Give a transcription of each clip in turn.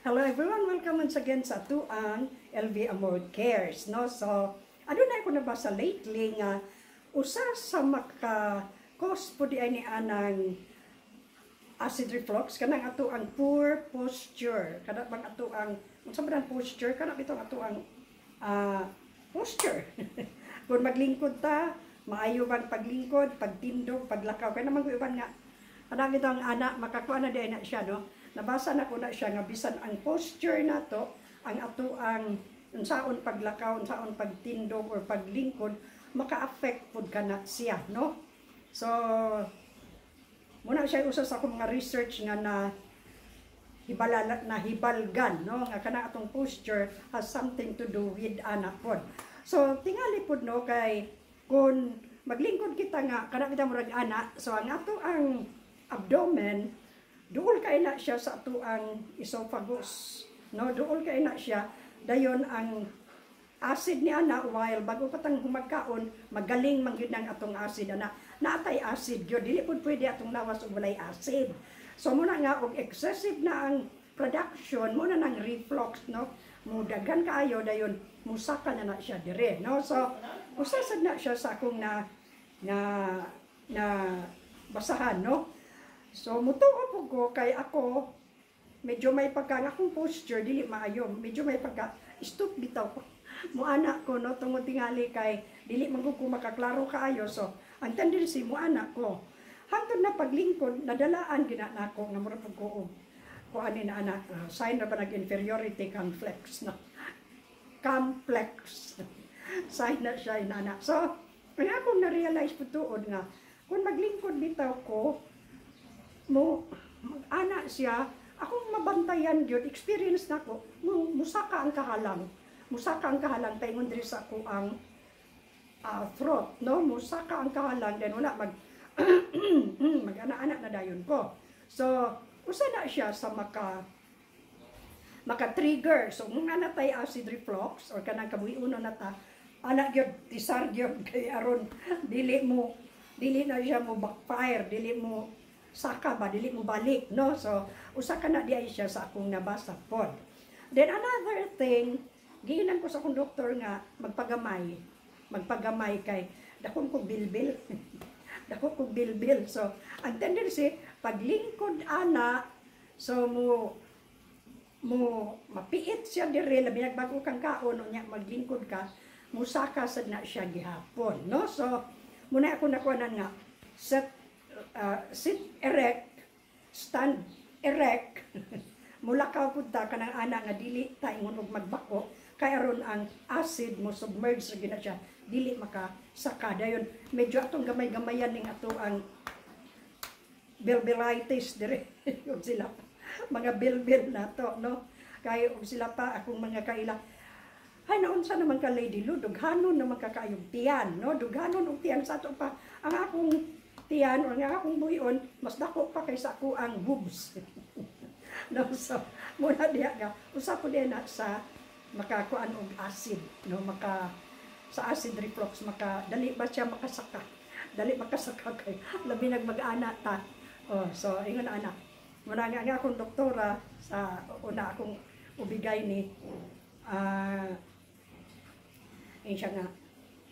Hello everyone, welcome once again sa atuang LV Amor Cares, no? So, ano na ako nabasa lately nga usa sa maka cause po di ay ni anang acid reflux kanang ato ang poor posture, kana bang ato ang, unsa ba ang posture, kana bitong ato ang posture kung maglingkod ta, maayo bang paglingkod, pagtindog, paglakaw, kay naman ko iban nga kanang bitong ana makakuha na di ay na siya, no? Nabasa na ko na siya nga bisan ang posture nato, ang ato ang unsaon paglakaw, unsaon pagtindog or paglingkod, maka-affect pud kana siya, no? So muna siya usa sa akong mga research nga na hibala, na hibalgan, no, nga kana atong posture has something to do with ana pod. So tingali pod, no, kay kung maglingkod kita nga kana kita murag ana, so ang ato ang abdomen duol kay na siya sa ato ang esophagus, no? Duol kay na siya. Dayon ang acid ni ana, while bago pa tang humagkaon, magaling man gyud ang atong acid ana. Naatay acid gyud, dili pud pwede atong lawas og walay acid. So muna nga og excessive na ang production mo na ng reflux, no, mudaghan kaayo, dayon musaka na na siya dire, no? So usa sad na siya sa akong na na na basahan, no? So mutuo po ko kay ako medyo may pagka ang akong posture dili maayo, medyo may pagka stoop bitaw ko, muana ko, no, tungod tingali kay dili man ko makaklaro kaayo. So ang tendency, muana ko hangtod na paglingkod nadalaan gina nako nga mura pud ko og kuan ni na ana, sign ra ba nag inferiority complex, no? Complex sign na siya inana. So ang akong na-realize po tuod nga kung maglingkod bitaw ko, mo mag-ana siya, akong mabantayan gyud, experience nako, mo musaka ang kahalang. Musaka ang kahalang paingon diri sa ako ang throat, no? Musaka ang kahalang, then wala, mag mag-ana-ana na dayon ko. So, usa na siya sa maka maka-trigger. So, kung ana tay acid reflux or kanang kabuhi-uno na ta, ana gyud, tisar gyud kay aron dili na siya mo backfire, dili mo saka ba, dili mo balik, no? So, usa ka na di ay siya sa akong nabasa pod. Then another thing, giinan ko sa akong doktor nga magpagamay. Magpagamay kay dakon ko bilbil. Dako ko bilbil. So, ang tendency, paglingkod ana, so mo mo mapiit siya dire, labi nagbago kang kaon, unya maglingkod ka, musaka sad na siya gihapon, no? So muna ako nakuhanan nga set sit erect, stand erect, mulakaw pud ta kanang ana nga dili ta ingon og magbako kay aron ang acid mo submerge sa gina siya, dili makasaka. Dayon medyo atong gamay-gamayan ning ato ang bilbilitis dire ug sila mga bilbil nato, no? Kay og sila pa akong mga kaila, "Hay, naunsa naman ka, Lady Lu, dughanon naman ka kaayong tiyan, no? Dughanon og tiyan." Sa ato pa ang akong tiyan o ang akong buhion mas dako pa kaysa ako ang boobs, no? So muna diha nga usa po diha na sa makakuan og acid, no, maka sa acid reflux, maka dali ba siya makasaka, dali makasaka kay labi nag mag-ana ta. Oh, so ingon ana, muna nga nga akong doktora sa una akong ubigay ni eh, siya nga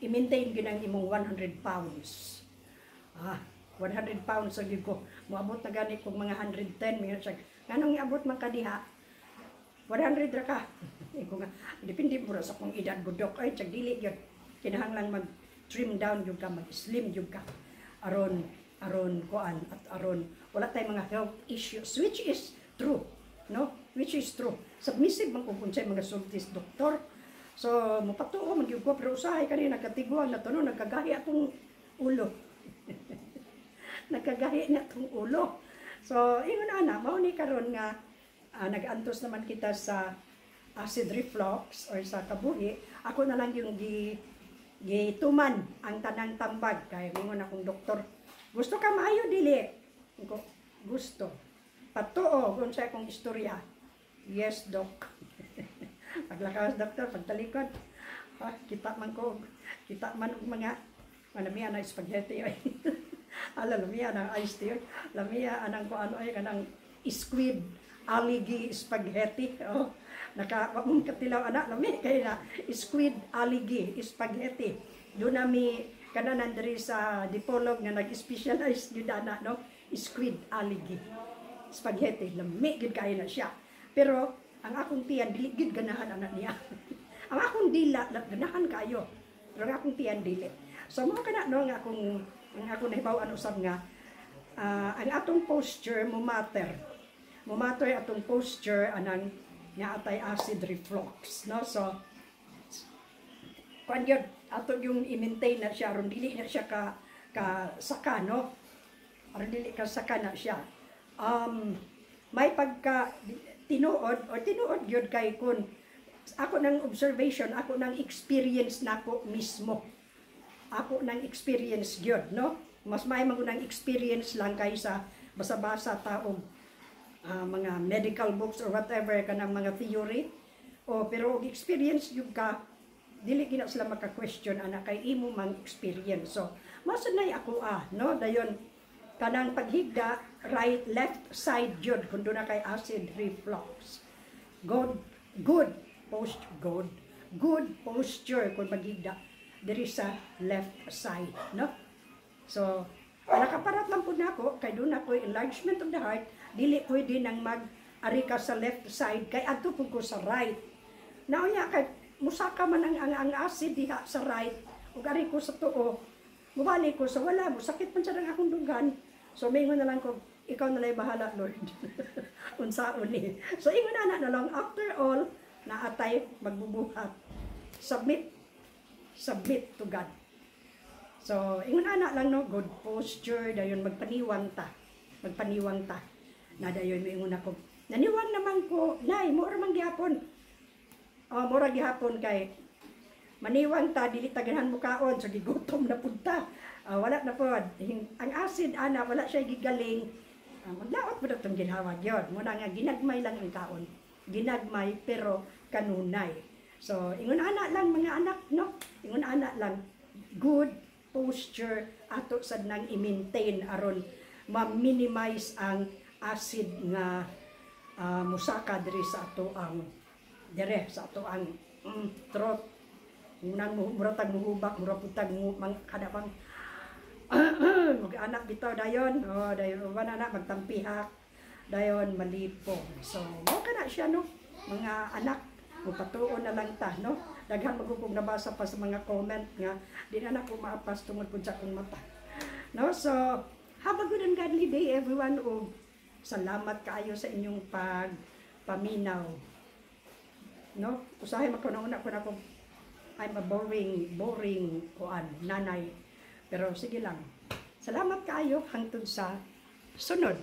i-maintain gyud ang imong 100 pounds. Ah, 100 pounds sa gyud ko. Moabot na gani kog mga 110, mingon siya. "Nganong iabot man ka diha? 100 ra ka." Iko nga, depende mo ra sa akong edad gudok. Ay, tsag dili gyud. Kinahanglan mag trim down gyud ka, mag-slim gyud ka. Aron aron kuan at aron wala tay mga health issues, which is true, no? Which is true. Submissive man kung unsay mga sultis doktor. So mopatuo man gyud ko, pero usahay kani nagkatiguan na to, no, nagkagahi atong ulo. Nagkagahi na atong ulo. So ingon ana, mao ni karon nga nag-antos naman kita sa acid reflux or sa kabuhi, ako na lang yung gi gituman ang tanang tambag kay mingon akong doktor, "Gusto ka maayo dili?" Ko, "Gusto." "Patuo kung sa akong istorya." "Yes, doc." Paglakaw doktor, pagtalikod. Ah, kita man ko, kita man og mga malamiya na spaghetti ay. Ala, lamiya na iced tea. Lamiya anang ko ano ay kanang squid. aligi spaghetti. Oh, naka wa mong katilaw ana, lami kay na squid aligi spaghetti. Doon nami kananan diri sa Dipolog nga nag-specialize gyud ana, no, squid aligi spaghetti, lami gyud kaayo na siya. Pero ang akong tiyan dili gyud ganahan ana niya. Ang akong dila ganahan kaayo. Pero ang akong tiyan dili. So mao kana, no, nga akong ang akong nahibaw-an usab nga ang atong posture mo matter. Mo matter atong posture anang nga atay acid reflux, no? So kuan yun, ato yung i-maintain na siya aron dili na siya ka ka saka, no? Aron dili ka saka na siya. May pagka tinuod o tinuod gyud kay kun ako ng observation, ako ng experience nako mismo. Ako ng experience gyud, no? Mas may man ng experience lang kaysa basa-basa taong mga medical books or whatever kanang mga theory. O pero og experience gyud ka, dili gina sila maka-question ana kay imo mang experience. So, masunay ako no? Dayon kanang paghigda, right, left side jud kung doon na kay acid reflux. Good good post good good posture kung maghigda diri sa left side, no? So, nakaparat lang pud nako kay doon ako enlargement of the heart, dili pwede nang mag ari ka sa left side kay adto pud ko sa right. Naunya kay musaka man ang acid diha sa right ug ari ko sa tuo, mubalik ko sa wala, musakit man sa akong dughan. So mingon na lang ko, "Ikaw na lang bahala, Lord. Unsaon ni." So ingon na na lang, after all, naatay magbubuhat. Submit, submit to God. So, ingon ana lang, no, good posture, dayon magpaniwang ta. Magpaniwang ta. Na dayon moingon ako. Naniwang naman ko, nay, mo man gihapon. Oh, mura gihapon kay maniwang ta, dili ta ganahan mo kaon, so gigutom na pud ta. Ah, wala na pod. Ang acid ana wala siya gigaling. Maglaot mo na itong ginhawa gyud. Muna nga ginagmay lang ang kaon. Ginagmay pero kanunay. So, ingon ana lang, mga anak, no? Ingon ana lang, good posture ato sad nang i-maintain aron ma-minimize ang acid nga musaka diri sa ato ang dire sa ato ang throat. Nang mura tag muhubak, mura pud tag mu mang kada pang mag-anak bitaw dayon. Oh, dayon uban na magtampihak, dayon malipong. So mao kana siya, no, mga anak, mupatuon na lang ta, no? Daghan magugong nabasa pa sa mga comment nga di na nako maapas tungod pud sa akong mata, no? So have a good and godly day, everyone, ug salamat kaayo sa inyong pagpaminaw, no? Usahay man ko na ko na ko, I'm a boring boring kuan nanay, pero sige lang. Salamat kaayo, hangtod sa sunod.